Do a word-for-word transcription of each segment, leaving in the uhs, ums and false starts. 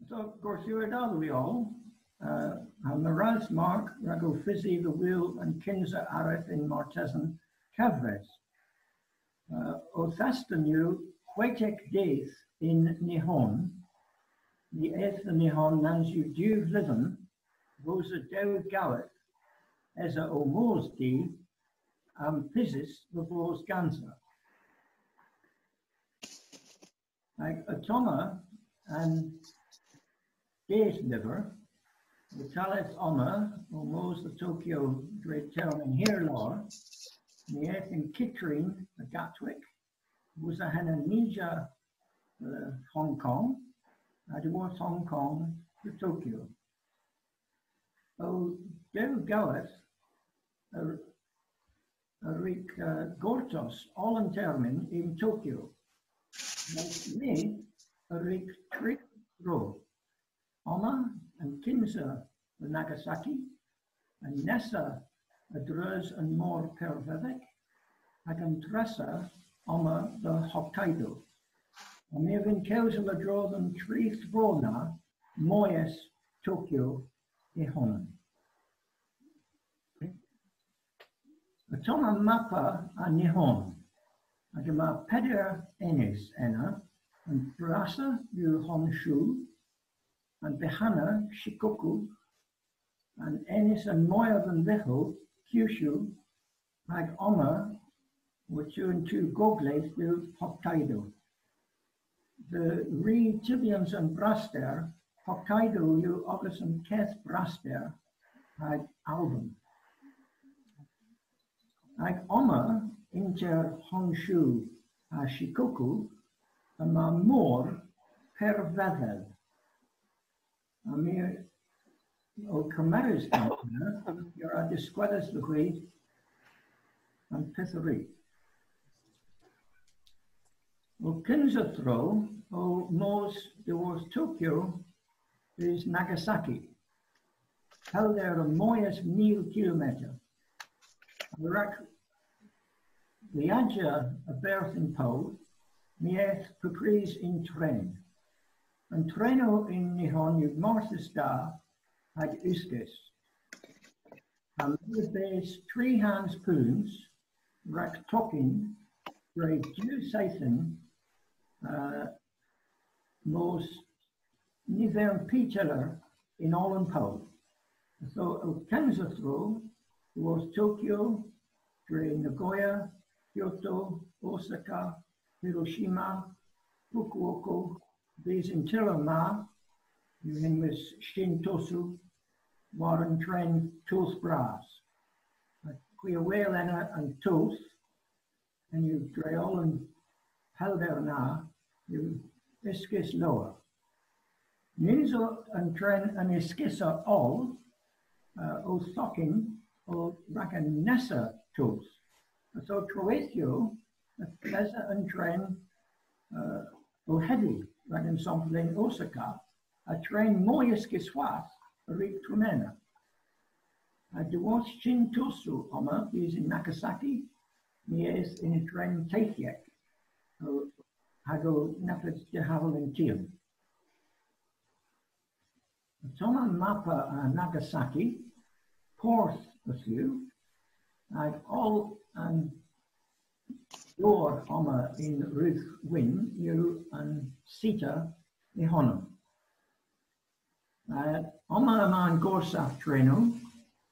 So, gorthugher da dhywgh hwi oll, uh, ha meur ras Mark rag ow fydhi dhe wul an kynsa areth yn martesen kevres. Uh, ow thastan yw hwetek dydh yn Nihon. Ni eth dhe Nihon nans yw diw vledhen, wosa dew goweth, esa ow mos di, a'm pysi dhe vos gansa. Hag ottomma an gerdh lyver, ow talleth omma ow mos dhe Tokyo dre termyn hir lowr, ni eth yn kyttrin a Gatwick, wosa henna nija, uh, Hong Kong, ha dhiworth Hong Kong dhe Tokyo. Ow dew goweth a, a wrug, uh, gortos oll an termyn yn Tokyo. Mes my a wrug tri tro. Omma, an kynsa dhe Nagasaki, an nessa a-dreus an mor pervedhek, hag an tressa omma dhe Hokkaido. Ha my a vynn kewsel a-dro dhe'n tri tro na, moy es Tokyo y honan. Ottomma mappa a Nihon, hag yma peder enys ena, an brassa yw Honshu, an byghanna Shikoku, an enys an moyha dhe'n dhyghow, Kyushu, hag omma, wor'tu an tu gogledh yw Hokkaido. Dhe ri tybyans an braster, Hokkaido yw ogas an keth braster hag Alban. Hag omma, ynter Honshu ha Shikoku, yma mor pervedhel. Ha my ow kemeres gans henna, my a wra diskwedhes dhe hwi an pyth a wrug. Ow kynsa tro o mos dhiworth Tokyo bys Nagasaki, pellder a moy es mil kilometer. Rag viajya a-berth yn pow, my eth pub prys yn tren. An trenow yn Nihon yw marthys da hag uskis. Ha my a bes tri hans peuns rag tokyn dre diw seythen, uh, mos ny vern py tyller yn oll an pow. So, ow kynsa tro, dhiworth Tokyo, dre Nagoya, Kyoto, Osaka, Hiroshima, Fukuoka, bys y'n tyller ma, yw henwys Shin-Tosu, war an tren toth bras. Ha hwi a wel ena an toth, henn yw dre oll an pellder na, yw uskis lowr. Nyns o an tren an uskisa oll, uh, ow thokyn o rag an nessa toth. Ha so treweythyow, yth esa an tren, uh, ow hedhi, rag ensampel yn Osaka, ha tren moy uskis hwath a wrug tremena. Ha dhiworth Shin-Tosu omma bys yn Nagasaki, my eth yn tren teythyek, o, hag o neppyth dihaval yn tien. Ottomma mappa a Nagasaki, porth yw, hag oll an dor omma yn rudh wynn yw an sita y honan. Uh, omma yma an gorsav trenow,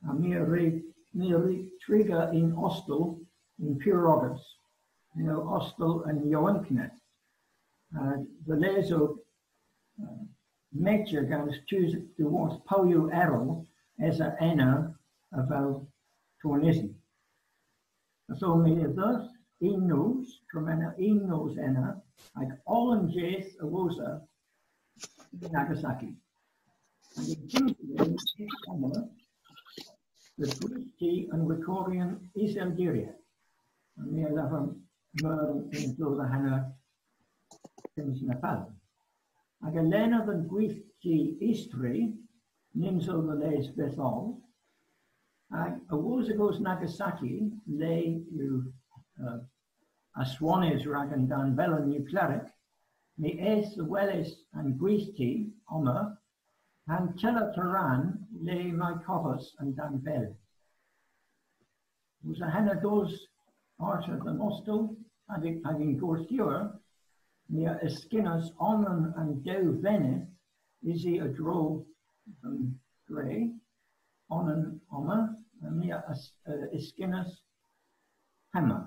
ha my a wrug, my a wrug triga yn ostel yn pur ogas, you know, ostel an yowynkneth. Uh, dhe les o, uh, major gans tus dhiworth powyow erel esa ena avel tornysi. So my a dheuth unn nos, tremena unn nos ena, hag oll an jydh a-wosa yn Nagasaki. Hag yn kynsa, omma, dhe gwithti an wikoryon iseldirek. Ha my a lever meur yn dro dhe henna kyns na pell. Hag alena dhe'n gwithti istori, nyns o dhe les vyth oll. Hag a-wosa goes Nagasaki, le yw, uh, aswonnys rag an danvella nuklerek, My eth dhe weles an gwithti omma, ha'n tyller teran le may kovas an danvelyn. Wosa henna dos arta dhe'n ostel, hag, hag yn gorthugher, my a yskynnas onan a'n dew venydh usi a-dro dhe'm dre, onan omma, ha my a, a, a yskynnas hemma,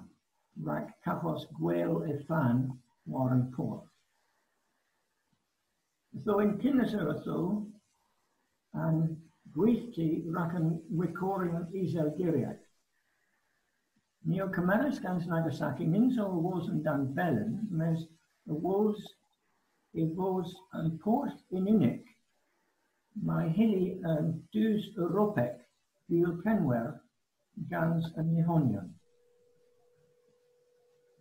rag kavos gwel efan war an porth. Ytho yn kynsa ytho, an gwithti rag an wikoryon iseldiryek. Ni o kemerys gans Nagasaki, nyns o awos an danvelyn, mes awos y vos an porth yn unnik, may hylli an dus Europek gul kenwerth gans an Nihonyon.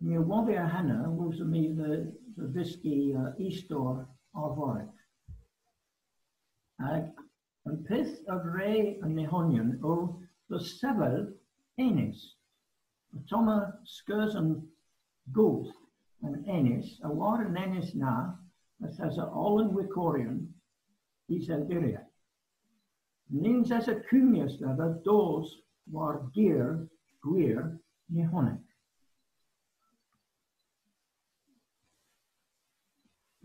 My a wodhya henna, wosa my dhe, dhe dhyski, uh, istori arvorek. Hag an pyth a wre an Nihonyon o dhe sevel enys. Ottomma skeusen goth an enys, ha war an enys na, yth esa oll an wikoryon iseldiryek. Nyns esa kummyas dhedha dos war gur gwir Nihonek.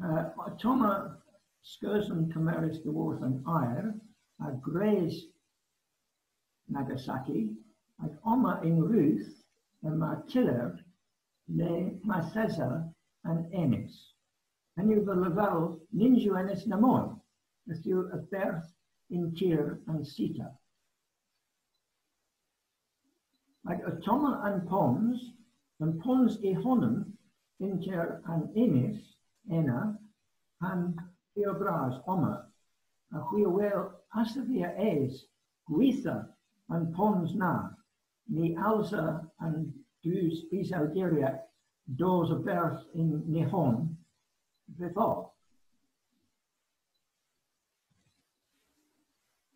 Uh, ottomma skeusen kemerys dhyworth an ayr, ha gwres Nagasaki, hag omma yn rudh yma tyller le mayth esa an enys. Henn yw dhe leverel nyns yw enys namoy, yth yw a-berth yn tir an sita. Hag ottomma an pons, an pons y honan, ynter an enys ena ha'n tir bras omma, ha hwi a wel assavia es gwitha an pons na, ny allsa an dus iseldiryek dos a-berth yn Nihon vytholl.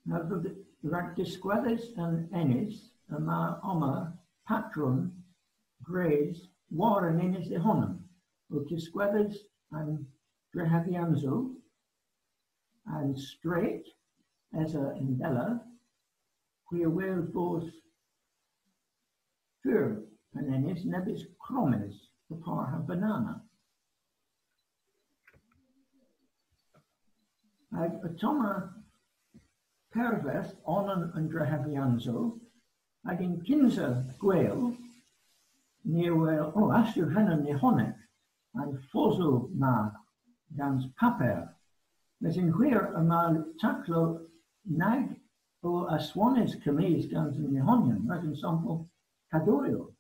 Na, rag diskwedhes an enys, yma omma patron gwres war an enys y honan, ow tiskwedhes an drehevyansow, an stret esa yndella, hwi a wel bos furv an enys nebes kromes, kepar ha banana. Hag ottomma perveth onan an drehevyansow, hag y'n kynsa gwel, ni a wel, o, ass yw henna Nihonek, an fosow ma gans paper. Mes yn hwir yma taklow nag o aswonys kemmys gans an Nihonyon, rag ensampel kadoryow.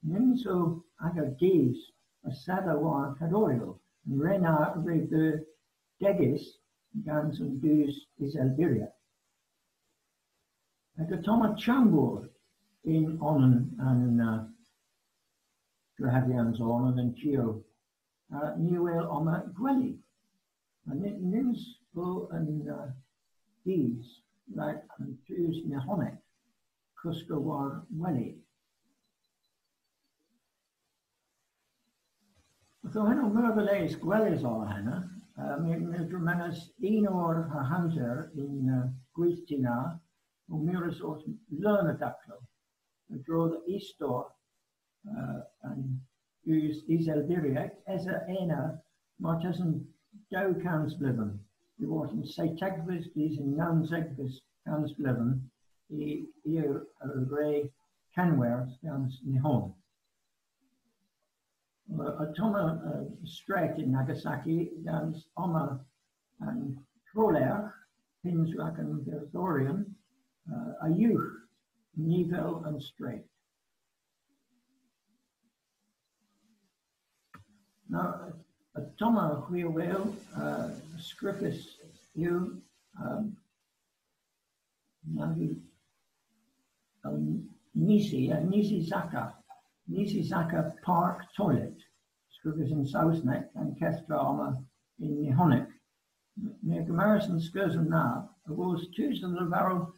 Nyns o aga gis a sedha war kadoryow, an re na re beu degys gans an dus iseldiryek. Hag ottomma chambour yn onan an, uh, drehevyansow, onan an chiow. Uh, ni a wel omma gweli. Ha ny-, nyns o an, uh, dus rag an dus Nihonek koska war weli. Ytho henn o meur dhe les gwelys o henna, uh, my, my a dremenas unn our ha hanter yn, uh, gwithti na, ow mires orth leun a daklow, a-dro dhe istori, uh, an dus iseldiryek, esa ena martesen dew kans bledhen, dhyworth an seytegves gis an nownsegves kansbledhen, i, i a, a wre kenwerth gans Nihon. Uh, ottomma, uh, stret yn Nagasaki gans omma an trolergh, pyns rag an gerdhoryon, uh, a-ugh nivel an stret. Na, ottomma hwi a wel, uh, skrifys yw, um, na, um, Nisi, uh, Nisizaka. Nisizaka Park Toilet. Skrifys yn Sowsnek, an keth tra omma yn Nihonek. My a gemeras an skeusen na, awos tus dhe leverel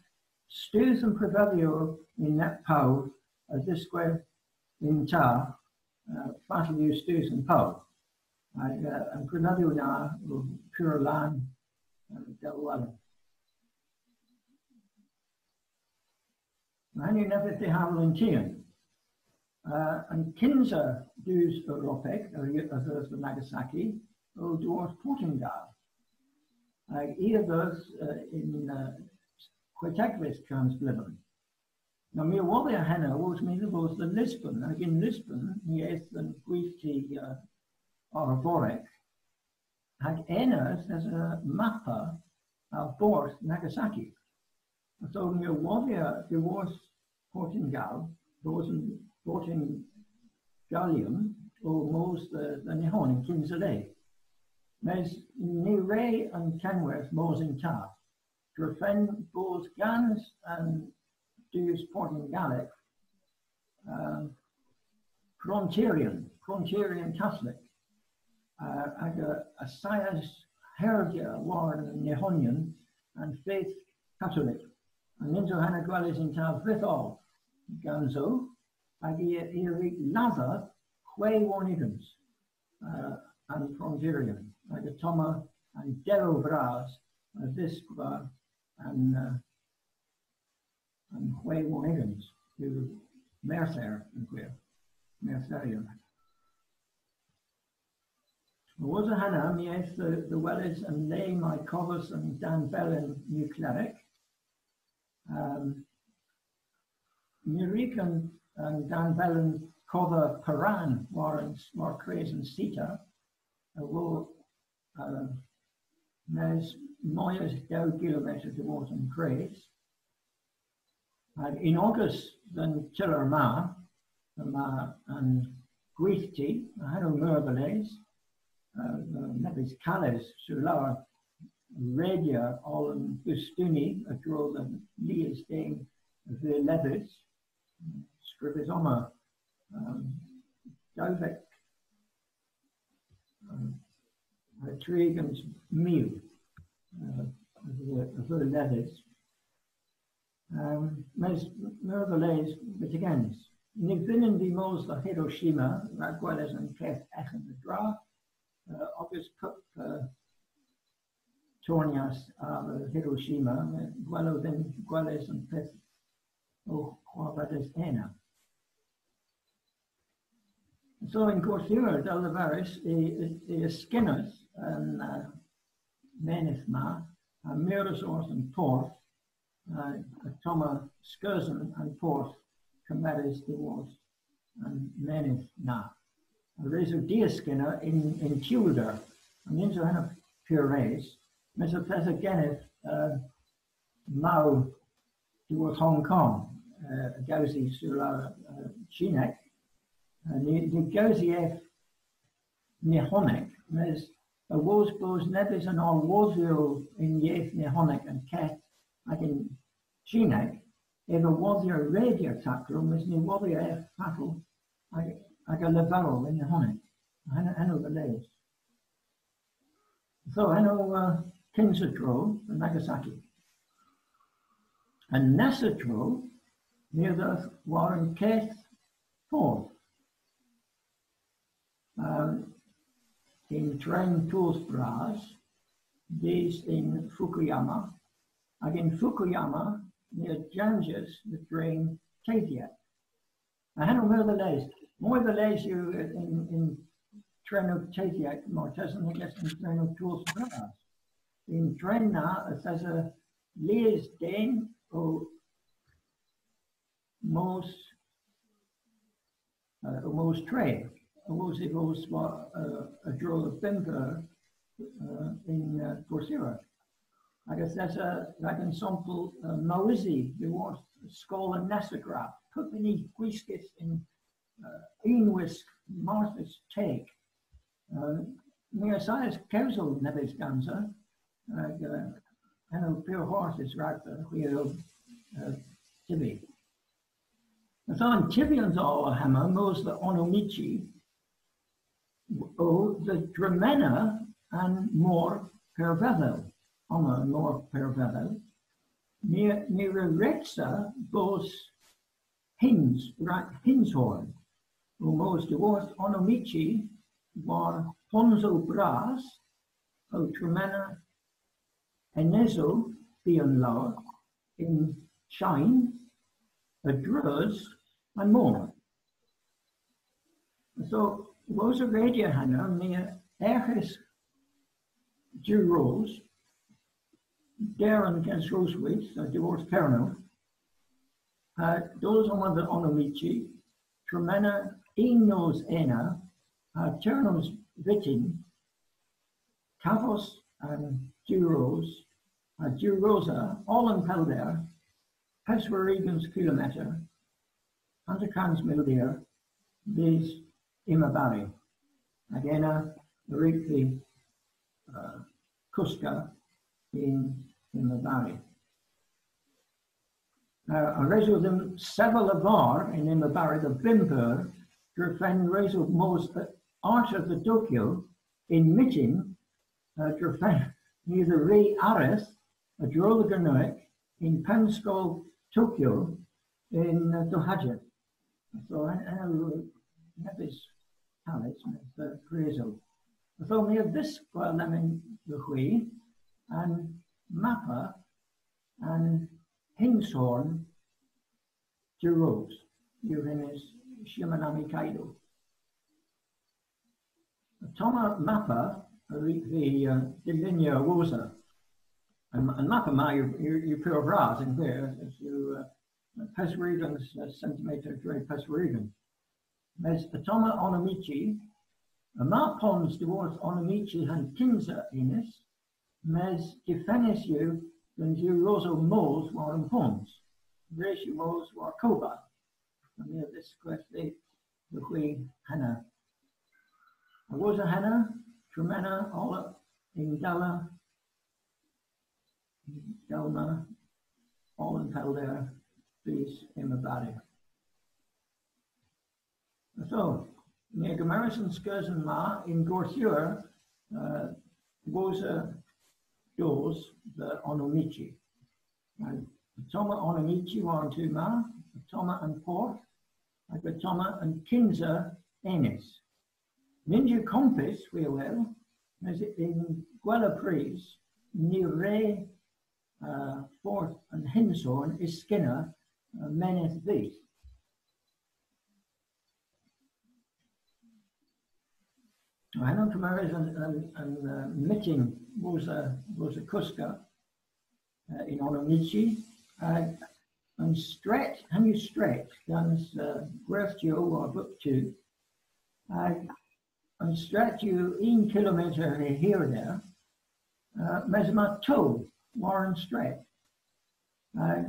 studh an privedhyow yn neb pow a dhiskwa yn ta, uh, fatel yw studh an pow. Hag, eh, an grenadyow na o pur lan, eh, dell walen. Henn yw nebes dihaval an tien. Eh, an kynsa dus Europek a, a dheuth dhe Nagasaki o dhiworth Portingal. Hag i a dheuth, eh, yn, eh, hwetegves kansbledhen. Na, my a wodhya henna awos my dhe vos dhe Lisbon, hag yn Lisbon my eth dhe'n gwithti, eh, arvorek, hag ena yth esa mappa a borth Nagasaki. So my a wodhya dhiworth Portingal, bos an Portingalyon ow mos dhe, dhe Nihon yn kynsa le. Mes ny wre an kenwerth mos yn ta. Drefen bos gans an dus Portingalek, um, pronteryon, pronteryon Katholik, uh, hag a, a assayas herdhya war an Nihonyon an fydh Katholik. Ha nyns o henna gwelys yn ta vyth oll ganso, hag i, i a wrug ladha hwegh warn ugens, uh, an pronteryon, hag ottomma an delow vras a dhiskwa an, uh, an hwegh warn ugens yw merther yn hwir, mertheryon. Wosa henna, my eth dhe, dhe weles an le may kodhas an danvelen nuklerek. Um, my a wrug an, an danvelen kodha poran war an, war kres an sita, a wor, uh, mes moy es dew gilometer dhiworth an kres. Hag yn ogas dhe'n tyller ma, yma an gwithti, a henn o meur dhe les, uh, nebes kales sur lowr, redya oll an bustuni a-dro dhe lies den a veu ledhys, skrifys omma, um, dewdhek, um, ha tri ugens mil, uh, a veu, a veu ledhys. Um, mes meur dhe les byttegyns. Ny vynnen vy mos dhe Hiroshima rag gweles an keth eghen a-dro, uh, ogas pub, uh, tornyas a Hiroshima, uh, gwell o dhyn gweles an pyth o hwarvedhys ena. So yn Gorthugher, dell leveris, i, i, i a skynnas an, uh, menydh ma, ha mires orth an porth, uh, ottomma skeusen an porth kemerys dhiworth an menydh na. Ha res o diaskynna yn, yn tewlder. Ha nyns o henna pur res, mes yth esa genev, uh, maw dhiworth Hong Kong, uh, a gewsi sur lowr, uh, Chinek. Uh, ny, ny gewsi ev Nihonek, mes awos bos nebes a'n arwodhyow yn yeth Nihonek, an keth hag an Chinek, ev a wodhya redya taklow, mes ny wodhya ev fatel hag, hag a leverel yn Nihonek. Henn, henn o dhe les. So, henn o, uh, kynsa tro, yn Nagasaki. An nessa tro, my a dheuth war an keth fordh. Um, yn tren toth bras, bys yn Fukuyama, hag yn Fukuyama, my a janjyas dhe dren teythyek. Ha henn o meur dhe les. Moy dhe les yw yn, yn trenow teythyek, martesen, nag esa yn trenow toth bras. Yn tren na, yth esa lies den ow mos, uh, ow mos tre, awos y vos, uh, a-dro dhe bymp eur, uh, yn, uh, Gorthugher. Hag yth esa rag ensampel, uh, mowesi dhiworth skol an nessa grap. Pub huni gwiskys yn, uh, unn wisk marthys teg. Uh, my a assayas kewsel nebes gansa, hag, uh, henn o pur hwarthus ragdha, hwi a yll, uh, tybi. Ytho an tybyans oll a hemma, mos dhe Onomichi, o dhe dremena an mor pervedhel, omma an mor pervedhel, ni, ni re wre'ta bos hyns, rag hynshorn, ow mos dhiworth Onomichi war ponsow bras, ow tremena enesow bian lowr, yn chein, a-dreus an mor. So, wosa redya henna, my a erghis diw ros, der an Kesroesweyth, uh, diworth Kernow, uh, dos omma dhe Onomichi, tremena unn nos ena, ha ternos vyttin, kavos an diw ros, ha diwrosa oll an pellder, peswar ugens kilometer, hanter kans mildir, bys Imabari. Hag ena, y hwrug vy, uh, koska yn Imabari. Uh, ha res o dhymm sevel a-varr yn Imabari dhe bymp eur, drefen res o mos, uh, arta dhe Tokyo yn myttin, uh, drefen ni dhe ri areth a-dro dhe Gernewek yn Pennskol Tokyo yn, uh, dohajydh. So, en, en, nebes kales, mes, uh, prys o. So, my a dhiskwedh lemmyn dhe hwi an mappa an hynsorn diwros, yw henna Shimanami Kaido. Ottomma mappa a wrug vy, uh, delinya a-wosa. An, an mappa ma yw, yw, yw pur vras yn hwir, yw, uh, peswar ugens, uh, centimeter dre peswar ugens. Mes ottomma Onomichi, yma pons dhiworth Onomichi ha'n kynsa enys, mes difennys yw gans diwrosow mos war an pons. Res yw mos war kobal. Ha my a dhiskwedh dhe hwi henna. A-wosa henna, tremena oll yn dalla, dallma, oll an pellder, bys Imabari. So, ni a gemeras an skeusen ma yn gorthugher, uh, wosa dos dhe Onomichi. Hag ottomma Onomichi war an tu ma, ottomma an porth, hag ottomma an kynsa enys. Nyns yw kompes, hwi a wel, mes yn gwella prys, ni re, uh, fordh an hynsorn yskynna, uh, menydh vyth. Henn o kemeres an, an, an, uh, myttin wosa, wosa koska, uh, yn Onomichi. Uh, an stret, henn yw stret, gans, uh, gwerthjiow war bub tu. Uh, an stret yw unn kilometer hy hirder, uh, mes yma tow war an stret. Uh,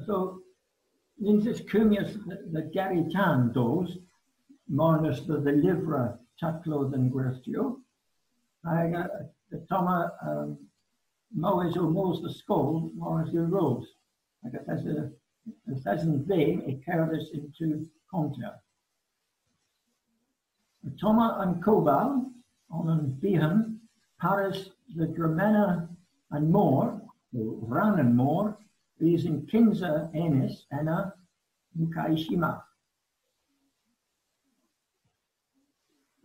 so, nyns eus kummyas dhe, dhe gari tan dos, marnas dhe, dhe lyvra taklow dhe'n gwerthjiow. Hag, uh, ottomma, um, mowes ow mos dhe skol, marnas yw ros. Hag yth esa, yth esen vy ow kerdhes yn tu konter. Ottomma an kobal, onan byghan, parys dhe dremena an mor, po rann an mor, bys y'n kynsa enys ena, Mukaishima.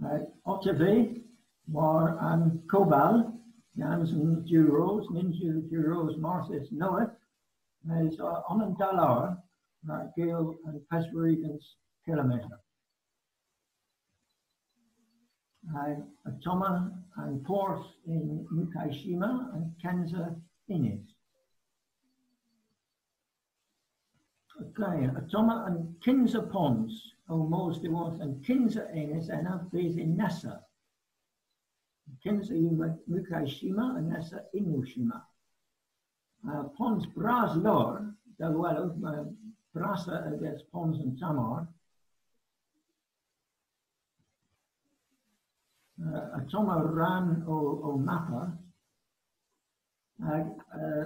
Uh, otta vy war an kobal, gans an diwros, nyns yw diwros marthys nowydh, mes, uh, onan da lowr, rag gul an peswar ugens kilometer. Hag ottomma an porth yn Mukaishima, an kynsa enys. Okay, ottomma an kynsa pons, ow mos dhiworth an kynsa enys ena bys y'n nessa. Kynsa yw Mu-, Mukaishima, an nessa Innoshima. Uh, pons bras lowr, dell welowgh, ma brassa ages Pons an Tamar. Uh, ottomma rann o, o mappa. Hag, uh,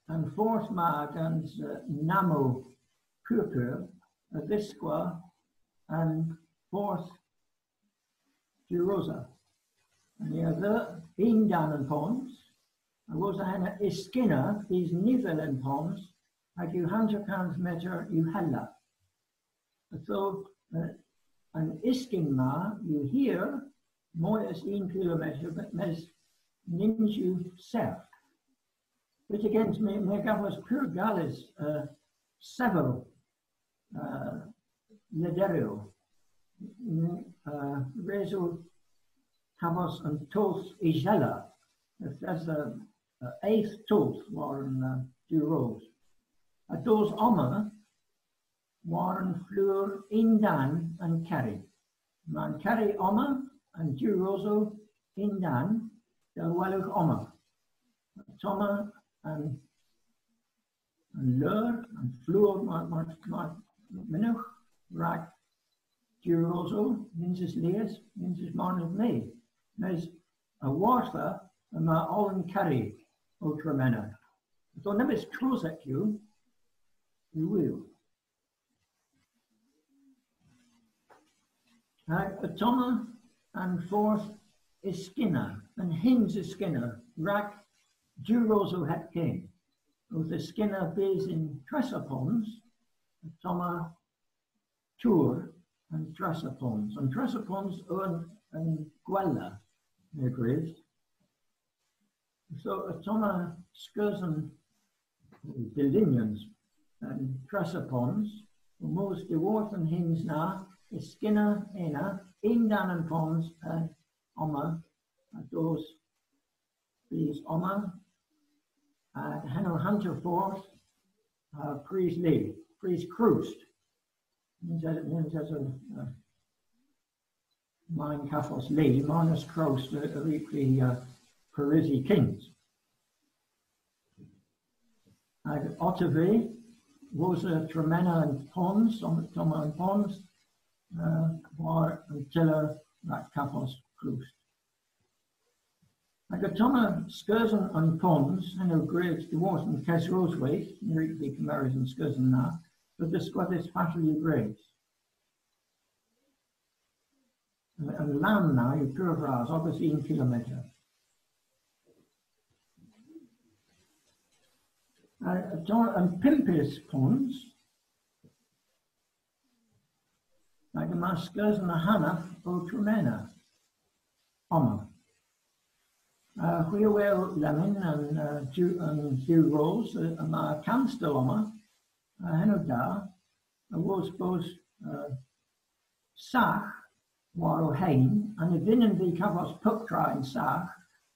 an fordh ma gans, uh, nammow purpur a dhiskwa an fordh diwrosa. Ha ni a dheu yn-dann an pons, ha wosa henna yskynna bys nivel an pons, hag yw hanter kans meter ughella. So, uh, an yskynn ma yw hir, moy es unn kilometer, mes nyns yw serth. Byttegyns, my, my a gavas pur gales, uh, sevel, uh, lederow. Mm, uh, res o havos an toth isella. Yth esa, uh, eth toth war an, uh, diwros. Ha dos omma war an flour yn-dann an kerri. Yma an kerri omma, an diwrosow yn-dann, dell welowgh omma. Ottomma an, an leur, an flour, mar, mar, mar mynnowgh, rag diwrosow, nyns eus lies, nyns eus marnas meur. Mes a-wartha yma oll an kerri ow tremena. Ytho nebes trosek yw, yw wul. Hag ottomma an fordh yskynna, an hyns yskynna, rag diwrosow hepken. Owth yskynna bys yn tressa pons, ottomma tour an tressa pons. An tressa pons o an, an gwella, my a grys. So, ottomma skeusen, delinyans, an tressa pons, ow mos dhyworth an hyns na, yskynna ena, yn-dann an pons, uh, omma, ha dos bys omma, ha henn o hanter fordh, uh, prys li, prys kroust. Nyns esa, nyns esa, uh, Mayn kavos li, marnas kroust a, a wrug vy, uh, parusi kyns. Hag otta vy, wosa tremena an pons, ottomma an pons, uh, war an tyller rag kavos kroust. Hag ottomma skeusen an pons, henn o grys dhyworth an kesrosweyth, ny wrug vy kemeres an skeusen na, dhe dhiskwedhes fatel yw gwrys. An, an lann na yw pur vras, ogas unn kilometer. Uh, an pympes pons, hag yma skeusen a hanaf ow tremena omma. Uh, hwi a wel lemmyn an, uh, diw-, an diwros, uh, yma kanstel omma, uh, henn o da, awos bos, uh, sagh war ow heyn, ha ny vynnen vy kavos puptra yn sagh,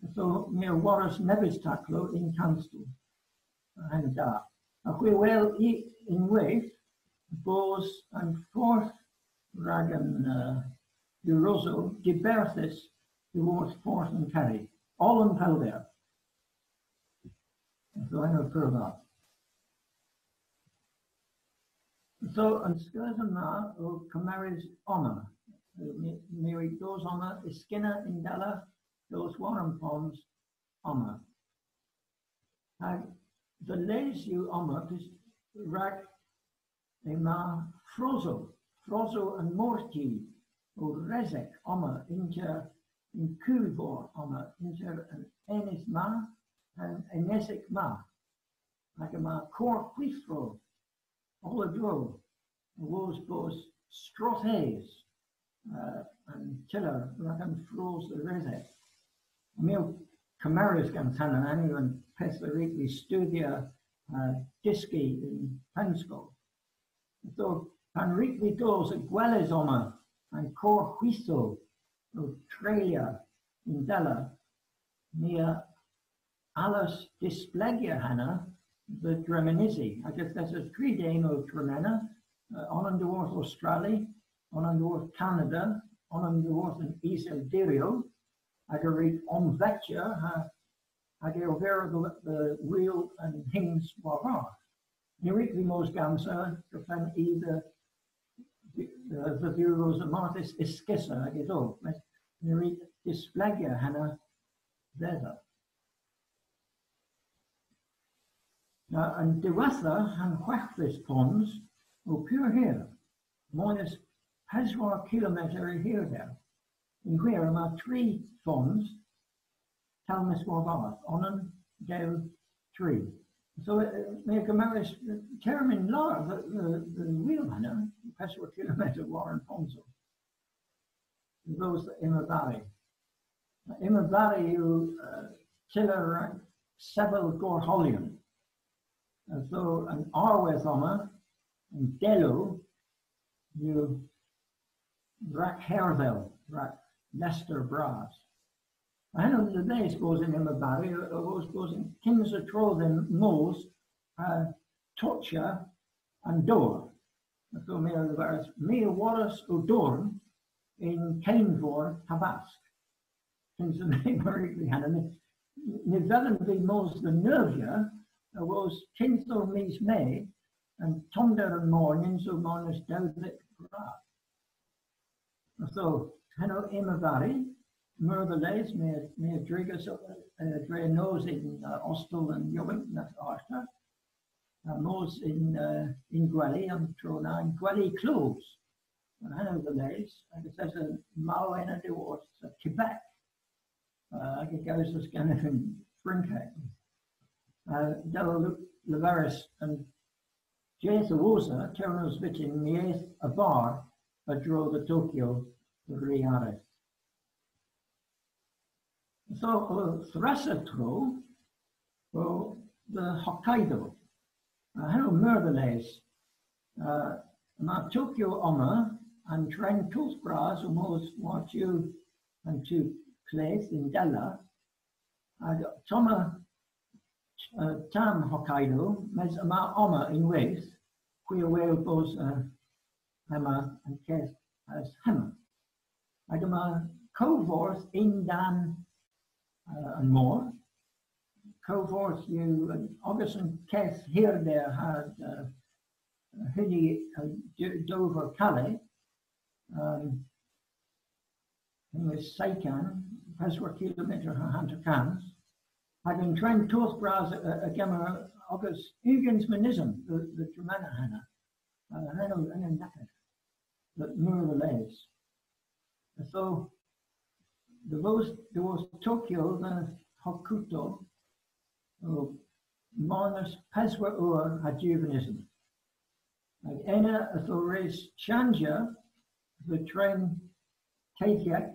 ytho my a worras nebes taklow yn kanstel. Henn o da. Ha hwi a wel ynwedh bos an fordh rag an, uh, diwrosow diberthys dhyworth fordh an kerri. Oll an pellder. So, henn o pur dha. So, an skeusen na o kemerys omma. My, my a wrug dos omma, yskynna yndella, dos war an pons omma. Hag dhe les yw omma, rag yma frosow, frosow an morti, ow resek omma ynter, yn kuvor omma ynter an enys ma, an enesik ma. Hag yma korhwithro oll a-dro, awos bos strothes, uh, an tyller rag an fros dhe resek. My a wrug kemeres gans henna, henn yw an pyth a wrug vy studhya, uh, dyski yn pennskol. So, pan wrug vy dos ha gweles omma an korhwithro ow treylya yndella, my a allas displegya henna dhe dremenysi. Hag yth esa tri den ow tremena, uh, onan dhyworth Ostrali, onan dhyworth Kanada, onan dhyworth an Iseldiryow, hag a wrug omvetya ha, hag ervira dhe, dhe wul an hyns war-barth. Ny wrug vy mos gansa, drefen i dhe, dhe, dhe dhiwros marthys yskynna hag ytho. Mes ny wrug displegya henna dhedha. Na, an diwettha, an hweghves pons, o pur hir. Moy es peswar kilometer y hirder. Yn hwir, yma tri fons, Kelmys warbarth, onan, dew, tri. So, uh, my a gemeras, uh, termyn lowr dhe, dhe, dhe wul henna, peswar kilometer war an ponsow. Dhe dhos dhe yma bari. Imabari yw, uh, tyller rag sevel gorholyon. Ytho an arwodh omma, an delow, yw rag herdhel, rag lester bras. Ha henn o dhe les bos yn Imabari, o, o bos yn kynsa tro dhymm mos ha tochya an dowr. Ytho my a leveris, my a worras ow dorn yn keynvor ha bask. Kynsa my a wrug henna, ny, ny vellen vy mos dhe neuvya, awos kynsow mis Me, an tomder an mor, nyns o marnas dewdhek grad. So, henn o Imabari, meur dhe les, my, my a drigas, uh, dre nos yn, uh, ostel an yowynk nessa arta. Ha mos yn, uh, yn gweli, an tro na, yn gweli Clowes. Ha henn o dhe les, hag yth esa maw ena dhiworth, uh, Quebec. Uh, hag a gowsas genev yn Frynkek. Uh, dell leveris an jydh a-wosa, ternos vyttin, my eth a-varr a-dro dhe Tokyo dhe ri areth. So, uh, thressa tro, o dhe Hokkaido. Uh, henn o meur dhe les. Uh, yma Tokyo omma, an tren toth bras ow mos war-tu an tu kledh yndella. Hag ottomma, uh, tamm Hokkaido, mes yma omma ynwedh, hwi a wel bos, uh, hemma an keth ages hemma. Hag yma kow-fordh yn-dann, uh, an mor. Kow-fordh yw, uh, ogas an keth hirder ha, uh, huni, uh, d-, dover Calais. Um, yn Seikan, peswar kilometer ha hanter kans. Hag an tren toth bras a, a, a gemmer ogas ugens mynysen dhe, dhe dremena henna. Uh, henn o, henn o neppyth. Dhe meur dhe les. Ytho, dhe vos, dhe vos Tokyo dhe Hokuto, o marnas peswar our ha dew vynysen. Hag ena ytho res chanjya dhe tren teythyek,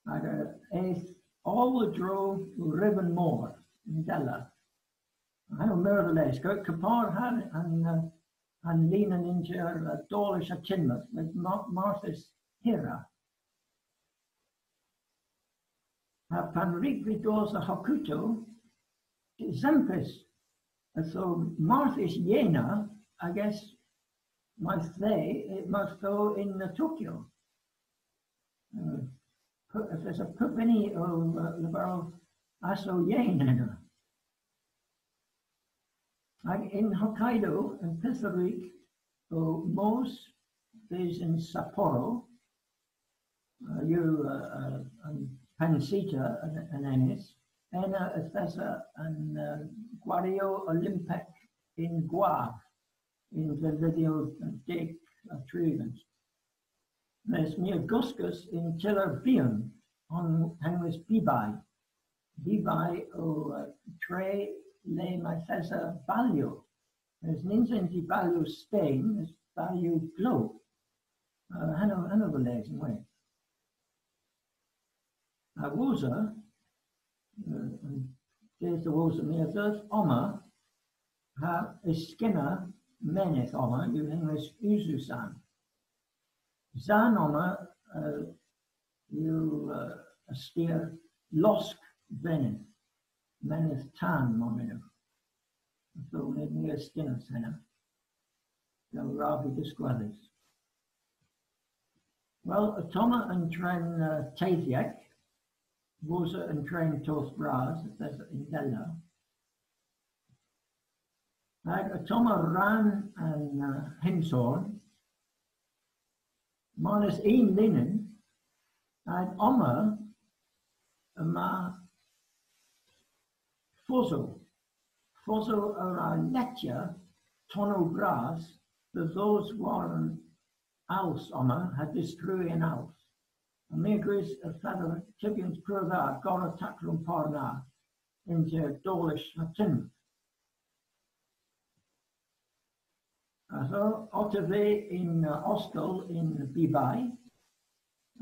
hag, uh, eth oll a-dro ryb an mor, yndella. Henn o meur dhe les. Kepar ha'n, an, uh, an linen ynter, uh, Dowlais ha Teignmeyth, mes ma-, marthys hirra. Ha pan wrug vy dos dhe Hokuto, esempis, ytho marthys yeyn, I guess, may the, may the yn, uh, Tokyo. Uh, pu-, yth esa pub huni ow, uh, leverel ass o yeyn ena. Hag yn Hokkaido, an pyth a wrug o mos bys yn Sapporo, uh, yw, uh, uh, an pennsita an, an enys, ena yth esa an, uh, gwariow Olympek yn gwav yn dhew vil deg ha tri ugens. Mes my a goskas yn tyller bian, henwys Bibai. Bibai o, uh, tre le mayth esa balyow. Mes nyns ens i balyow sten, mes balyow glow. Uh, henn o, henn o dhe les ynwedh. A-wosa, uh, an jydh a-wosa, my a dheuth omma ha yskynna menydh omma, yw henwys Uzu-san. Zan omma, uh, yw, uh, a styr losk venydh, menydh tan, mar mynnowgh. So, my, my a yskynnas henna. Dell wrav vy diskwedhes. Wel, ottomma an tren, uh, teythyek, wosa an tren toth bras, yth esa yndella. Hag ottomma rann an, uh, hynsorn, marnas unn linen, hag omma yma fosow. Fosow a wra lettya tonnow bras dhe dhos war an als omma ha distrui an als. Ha my a grys y fedha tybyans pur dha gorra taklow an par na ynter Dowlais ha Teignmeyth. Ytho, otta vy yn, uh, ostel yn Bibai,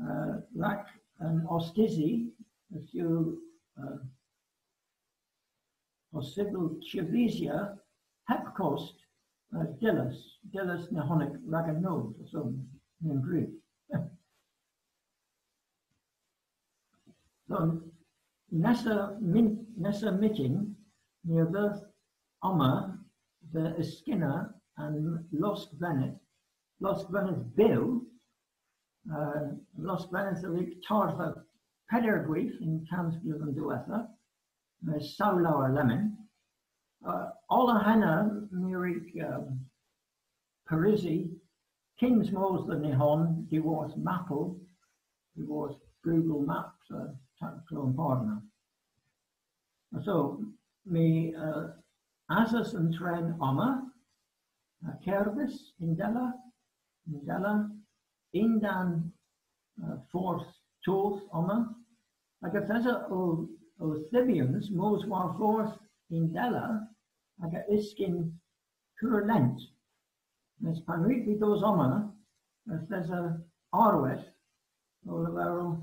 uh, rag an ostysi, yth yw, uh, possybyl chevisya heb kost, uh, dyllys, dyllys Nihonek rag an nos, so, yn bryd. So, nessa, myn-, nessa myttin, ni a dheuth omma dhe yskynna an loskvenydh, loskvenydh bew, uh, loskvenydh a wrug tardha peder gweyth yn kans bledhen diwettha, mes saw lowr lemmyn. Uh, oll a henna my a wrug, um, parusi, kyns mos dhe Nihon, diworth mapow, diworth Google Maps, uh, taklow a'n par na. So, my, uh, asas an tren omma, uh, kerdhes, yndella, yndella, yn-dann, uh, fordh toth omma, hag yth esa ow, ow thybyans mos war fordh yndella, hag a yskyn pur lent. Mes pan wrug vy dos omma, yth esa arwodh ow leverel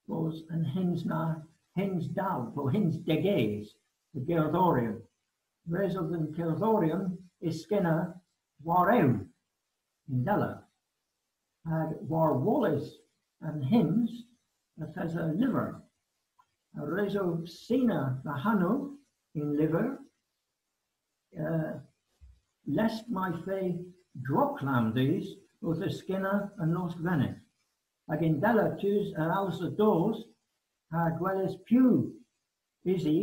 bos an hyns na hyns dall, po hyns deges, dhe gerdhoryon. Res o dhe'n kerdhoryon yskynna war ewn, yndella. Hag war woles an hyns, yth esa lyver. Ha res o sina dha hanow y'n lyver, uh, lest may feu droglamm dhis owth yskynna an loskvenydh. Hag yndella tus a alsa dos ha gweles piw usi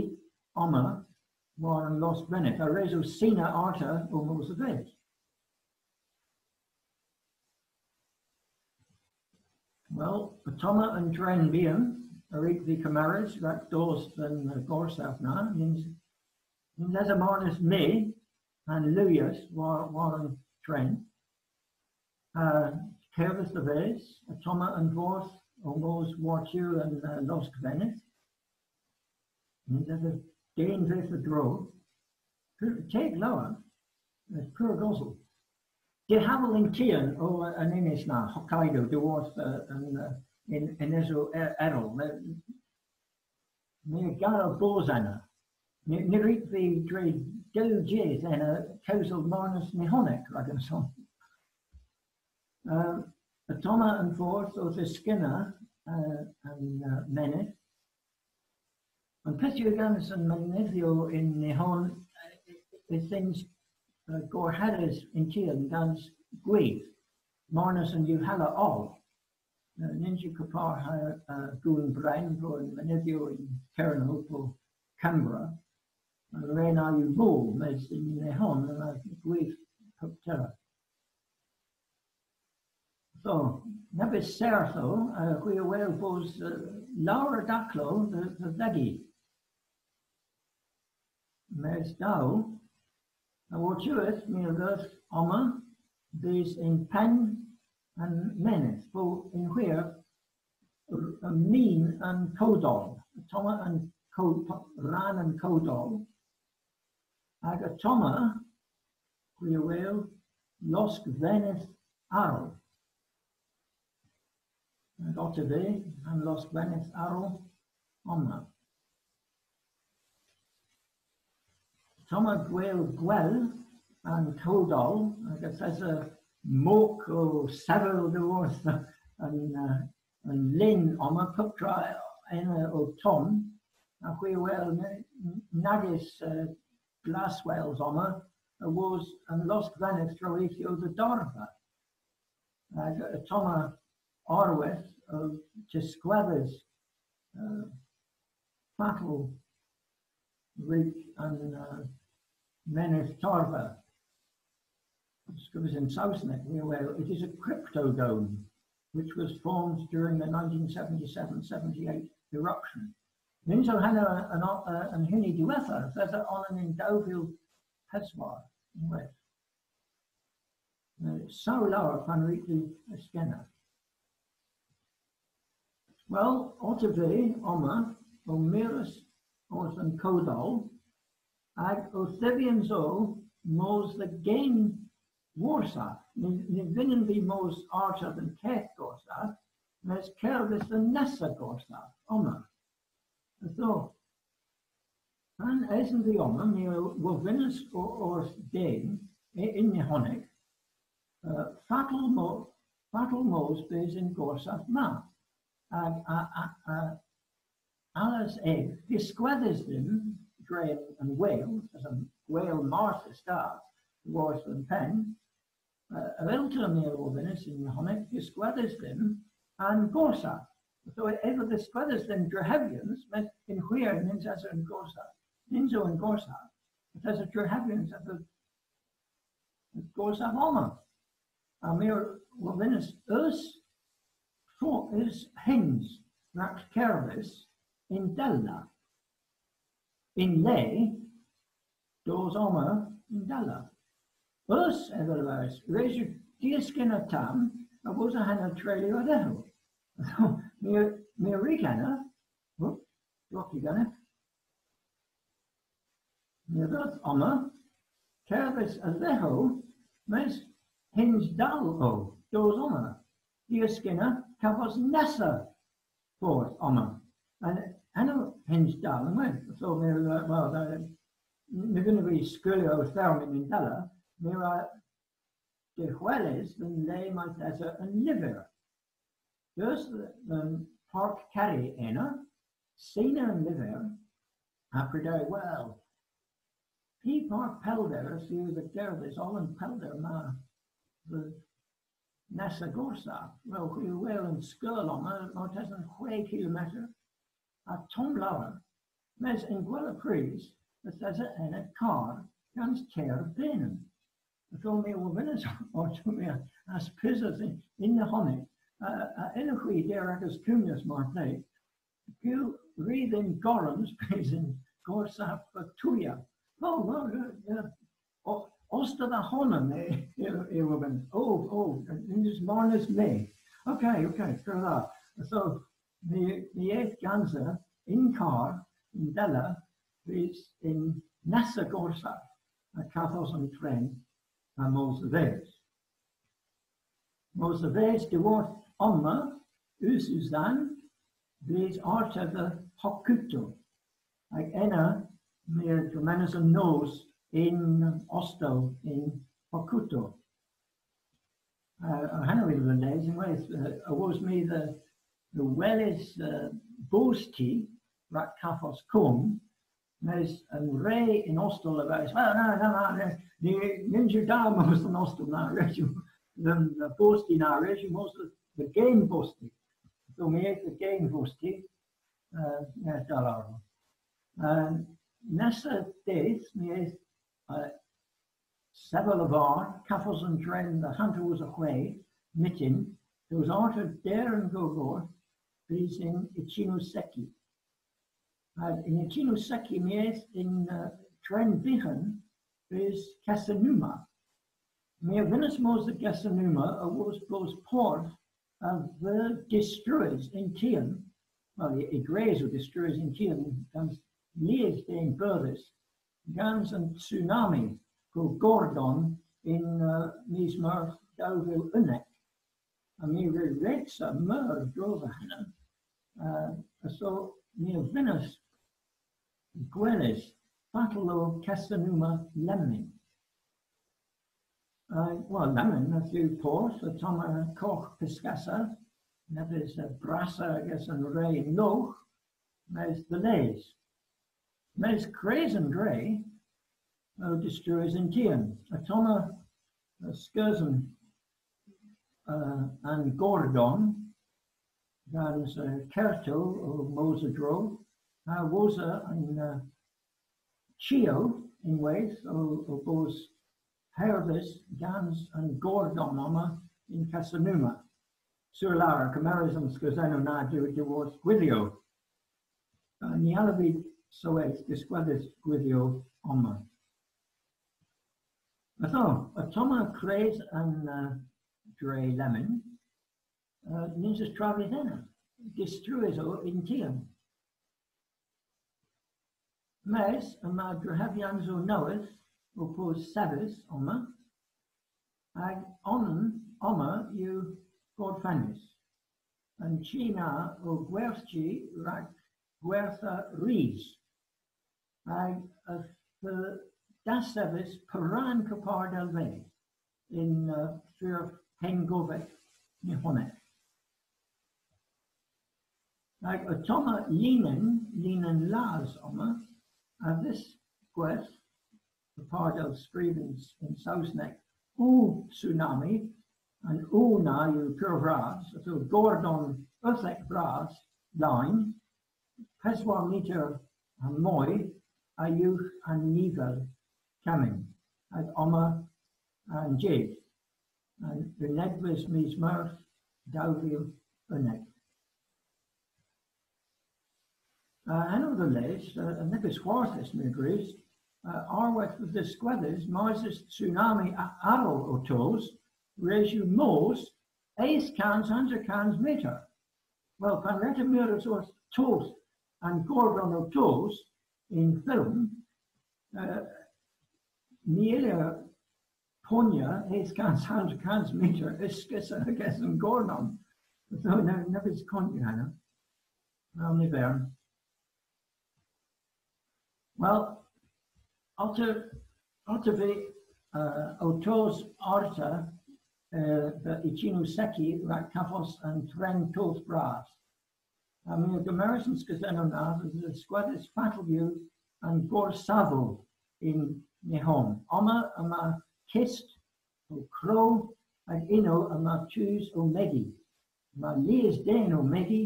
omma war an loskvenydh. Ha res o sina arta ow mos a-ves. Wel, ottomma an tren bian a wrug vy kemeres rag dos dhe'n, uh, gorsav na. Nyns, nyns esa marnas my ha'n liwyas war, war an tren. Uh, kerdhes dhe-ves, ottomma an fordh ow mos war-tu an, uh, loskvenydh. Nyns esa den vyth a-dro. Pur, teg lowr. Pur gosel. Dihaval yn tien o, uh, an ynys na, Hokkaido, diworth, uh, an, uh, yn, yn ynysow e-, erel. My, my a gar bos ena. Ny, ny wrug vy dre dew jydh ena kewsel marnas Nihonek rag an son. Um, ottomma an fordh owth yskynna, uh, an, uh, menydh. An pyth yw gans an menydhyow yn Nihon, uh, yth yns, uh, gorherdhys yn tien gans gwydh, marnas an yw hella oll. Uh, nyns yw kepar ha, uh, Goon Brenn po an menydhyow yn Kernow po Kembra. An re na yw mol, mes yn Nihon, yma gwydh puptra. So, nebes serth o, uh, hwi a wel bos, uh, lowr a daklow dhe, dhe dhegi. Mes da, ha wor'tiwedh my a dheuth omma bys yn penn an menydh, po yn hwir, r-, min an kowdoll, ottomma an kow-, rann an kowdoll, hag ottomma, hwi a wel, loskvenydh arall. Hag otta vy, an loskvenydh arall omma. Ottomma gwel gwell an kowdoll, hag yth esa mok ow sevel dhyworth an, uh, an lynn omma, puptra ena o tomm, ha hwi a wel n-, n-, nag eus, uh, glaswels omma, awos an loskvenydh dro yth yw dhe dardha. Hag ottomma arwodh, uh, tiskwedhes, uh, fatel wrug an, uh, menydh tardha. Skrifys yn Sowsnek, well, it is a cryptodome, which was formed during the nineteen seventy-seven seventy-eight eruption. Nyns o henna an, uh, an huni diwettha, yth esa onan yn dew vil peswar, ynwedh. Uh, saw lowr pan wrug vy yskynna. Wel, otta vy omma, ow mires orth an kowdoll, hag ow thybyans o mos dhe gen gorsav. Ny, ny vynnen vy mos arta dhe'n keth gorsav, Mes kerdhes dhe'n nessa gorsav omma. Ytho, pan esen vy omma, my a wovynnas o-, orth den, y-, yn Nihonek, uh, fatel mo-, fatel mos bys y'n gorsav ma. Hag a, a, a, allas ev, diskwedhes dhymm dre an gwel, an gwel marthys da, dhyworth an penn, uh, a yll'ta, my a wovynnas yn Nihonek, diskwedhes dhymm an gorsav. So ev a dhiskwedhas dhymm drehevyans, mes yn hwir nyns esa an gorsav. Nyns o an gorsav, yth esa drehevyans, yth esa an gorsav omma. Ha my a wovynnas, eus, eus hyns rag kerdhes yndella, yn le dos omma yndella? Eus, ev a leveris, res yw diskyna tamm, ha wosa henna treylya a-dhehow. My, my a wrug henna, oop, drog yw genev. My a dheuth omma, kerdhes a-dhehow, mes hyns dall o dos omma. Diskyna kavos nessa fordh omma. Ha henn o hyns dall ynwedh. So my, uh, well, uh, n-, ny vynnav vy skeulya ow thermyn yndella, my a wra dehweles dhe'n le mayth esa an lyver. Deus dhe'n park kerri ena, sina an lyver, ha prederi, wel, py par pellder a yw dhe gerdhes oll an pellder ma dhe nessa gorsav? Wel, hwi a wel an skeul omma, martesen hwegh kilometer, ha tomm lowr, mes y'n gwella prys, yth esa ena karr gans teyr benyn. Ytho my a wovynnas orth my a's pesys yn, yn Nihonek, uh, a yllowgh hwi dybri rag agas kewnans mar pleg, gul ri dhyn gorrons bys y'n gorsav, uh, toyha. Oh, well, uh, uh, o-, os ta dha honan, my a wovynnas. Oh, oh, nyns o marnas my. Okay, okay, fair enough. So, my, my eth gansa yn karr, yndella, bys y'n nessa gorsav, ha kavos an tren, ha mos dhe-ves. Mos dhe-ves dhyworth omma, eus, eus dhann, bys arta dhe Hokuto. Hag ena, my a dremenas an nos yn ostel yn Hokuto. Uh, ha henna o dhe les ynwedh, uh, awos my dhe, dhe weles, uh, bosti rag kavos komm, mes an re yn ostel a leveris, well, na, na, na, na, ny, nyns yw da mos dhe'n ostel na, res yw, dhe'n, uh, bosti na, res yw mos dhe, dhe gen bosti. So my eth dhe gen bosti, uh, yeah, da lowr. Um, nessa dydh, my eth, uh, sevel a-varr, kavos an tren dhe hanter wosa hwegh, myttin, dhe vos arta der an gogor, bys yn Ichinoseki. Ha yn Ichinoseki my eth yn, uh, tren byghan bys Kesennuma. My a vynnas mos dhe Kesennuma awos bos porth a veu distruys yn tien, wel, y, y gres o distruys yn tien, gans lies den beudhys, gans an tsunami po gordon yn, uh, mis Meurth dew vil unnek. Ha my re redsa meur a-dro dhe henna. Uh, so my a vynnas gweles fatel o Kesennuma lemmyn. Uh, wel, lemmyn, yth yw porth, ottomma kogh pyskessa, nebes, uh, brassa ages an re yn logh, mes dhe les. Mes kres an dre o distruys yn tien. Ottomma, uh, skeusen, uh, an gordon, gans, uh, kertow ow mos a-dro, ha wosa an, uh, chiow ynwedh o, o bos herdhys gans an gordon omma yn Kesennuma. Sur lowr, kemeres an skeusennow na dhyworth gwydhyow. Uh, ny allav vy soweth diskwedhes gwydhyow omma. Ytho, ottomma kres an, uh, dre lemmyn, uh, nyns eus travyth ena. Distruys o yn tien. Mes yma drehevyansow nowydh ow bos sevys omma, hag onan omma yw gorfennys. an chi na ow gwerthji rag gwertha ris. Hag yth o dasserghys poran kepar dell vydh yn, uh, furv hengovek Nihonek. Hag ottomma linen, linen las omma, a dhiskwedh, kepar dell skrif yn, yn Sowsnek, ow tsunami, an ow na yw pur vras, ytho gordon euthek vras, lein, peswar meter ha moy a-ugh an nivel kemmyn, hag omma an jydh, an unnegves mis Meurth, dew vil unnek. Uh, henn o dhe les, uh, nebes hwarthus, my a grys, uh, arwodh dhe dhiskwedhes, mars eus tsunami a-, arall ow tos, res yw mos, eth kans, hanter kans meter. Wel, pan wre'ta mires orth toth an gordon ow tos yn film, uh, ny yllir ponya eth kans, hanter kans meter uskis ages an gordon. So, na, nebes kontya henna. Wel, ny vern. Wel, otta, otta vy, uh, ow tos arta, uh, dhe Ichinouseki rag kavos an tren toth bras. Ha my a gemeras an skeusennow na dhe dhiskwedhes fatel yw an gorsavel yn Nihon. Omma yma kist ow kro, hag ynno yma tus ow megi. Yma lies den ow megi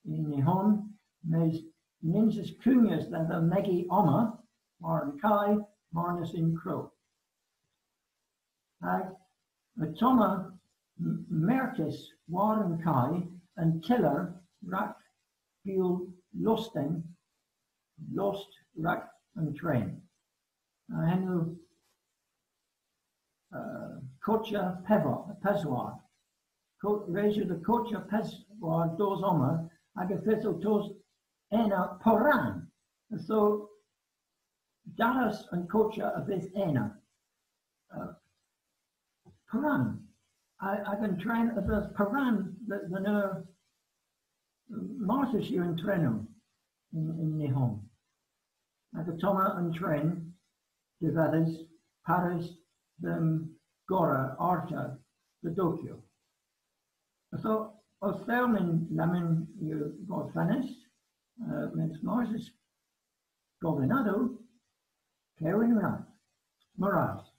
yn Nihon, mes nyns eus kummyas dhedha megi omma, war an kay, marnas y'n kro. Hag ottomma m-, merkys war an kay an tyller rag gul lostenn, lost rag an tren. Ha henn o, uh, kochya pevwar, peswar. Ko-, res yw dhe kochya peswar dos omma, hag y fydh ow tos ena poran. So, dalleth an kochya a vydh ena. Uh, poran. Ha, hag an tren a vydh poran dhe, dhe'n eur, marthys yw an tren yn, yn Nihon. Hag ottomma an tren, divedhys, parys dhe'm gorra arta dhe Tokyo. So, ow termyn lemmyn yw gorfennys, uh, mes mars eus govynnadow, kewyn rag. Meur ras.